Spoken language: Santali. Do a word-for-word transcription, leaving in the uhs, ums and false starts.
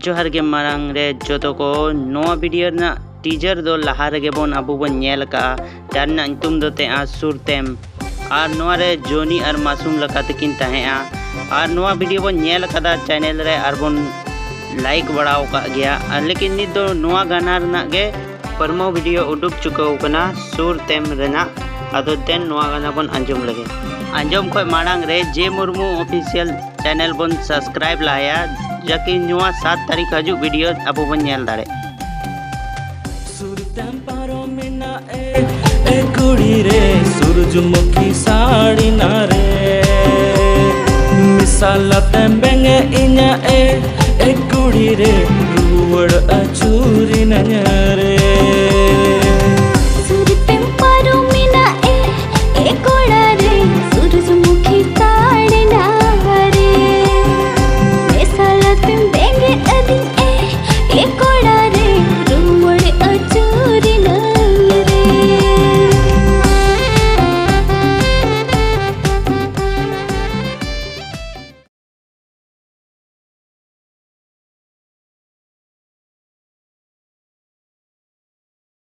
ᱡᱚᱦᱟᱨ ᱜᱮ ᱢᱟᱲᱟᱝ ᱨᱮ ᱡᱚᱛᱚ ᱠᱚ᱾ ᱱᱚᱣᱟ ᱵᱷᱤᱰᱤᱭᱳ ᱨᱮᱱᱟᱜ ᱴᱤᱡᱟᱨ ᱫᱚ ᱞᱟᱦᱟ ᱨᱮᱜᱮ ᱵᱚᱱ ᱟᱵᱚ ᱵᱚᱱ ᱧᱮᱞ ᱟᱠᱟᱫᱼᱟ, ᱡᱟᱦᱟᱸ ᱨᱮᱱᱟᱜ ᱧᱩᱛᱩᱢ ᱫᱚ ᱛᱟᱦᱮᱸᱜᱼᱟ ᱥᱩᱨᱛᱮᱢ᱾ ᱟᱨ ᱱᱚᱣᱟ ᱨᱮ ᱡᱚᱱᱤ ᱟᱨ ᱢᱟᱥᱩᱢ ᱞᱮᱠᱟ ᱛᱮᱠᱤᱱ ᱛᱟᱦᱮᱸᱜᱼᱟ᱾ ᱟᱨ ᱱᱚᱣᱟ ᱵᱷᱤᱰᱤᱭᱳ ᱵᱚᱱ ᱧᱮᱞ ᱟᱠᱟᱫᱟ ᱪᱮᱱᱮᱞ ᱨᱮ ᱟᱨ ᱵᱚᱱ ᱞᱟᱭᱤᱠ ᱵᱟᱲᱟ ᱟᱠᱟᱫ ᱜᱮᱭᱟ᱾ ᱟᱨ ᱞᱮᱠᱤᱱ ᱱᱤᱛ ᱫᱚ ᱱᱚᱣᱟ ᱜᱟᱱᱟ ᱨᱮᱱᱟᱜ ᱜᱮ ᱯᱨᱚᱢᱳ ᱵᱷᱤᱰᱤᱭᱳ ᱩᱰᱩᱠ ᱪᱩᱠᱟᱹᱣ ᱠᱟᱱᱟ ᱥᱩᱨᱛᱮᱢ ᱨᱮᱱᱟᱜ᱾ ᱟᱫᱚ ᱫᱮᱱ ᱱᱚᱣᱟ ᱜᱟᱱᱟ ᱵᱚᱱ ᱟᱸᱡᱚᱢ ᱞᱮᱜᱮ᱾ ᱟᱸᱡᱚᱢ ᱠᱷᱚᱱ ᱢᱟᱲᱟᱝ ᱨᱮ ᱡᱮ ᱢᱩᱨᱢᱩ ᱚᱯᱷᱤᱥᱤᱭᱟᱞ ᱪᱮᱱᱮᱞ ᱵᱚᱱ ᱥᱟᱵᱥᱠᱨᱟᱭᱤᱵ ᱞᱟᱦᱟᱭᱟ, ᱡᱟᱠᱤ ᱱᱚᱣᱟ ᱥᱟᱛ ᱛᱟᱹᱨᱤᱠᱷ ᱦᱤᱡᱩᱜ ᱵᱷᱤᱰᱤᱭᱳ ᱟᱵᱚ ᱵᱚᱱ ᱧᱮᱞ ᱫᱟᱲᱮᱭᱟᱜ᱾ ᱥᱩᱨᱛᱮᱢ ᱯᱟᱨᱚᱢᱮᱱᱟ ᱮ, ᱮ ᱠᱩᱲᱤ ᱨᱮ, ᱥᱩᱨᱡᱩᱢᱩᱠᱷᱤ ᱥᱟᱲᱤᱱᱟ ᱨᱮ᱾ ᱢᱮᱥᱟᱞᱟᱛᱮᱢ ᱵᱮᱸᱜᱮᱫ ᱤᱧᱟ ᱮ, ᱮ ᱠᱩᱲᱤ ᱨᱮ, ᱨᱩᱣᱟᱹᱲ ᱟᱹᱪᱩᱨᱤᱱᱟᱹᱧ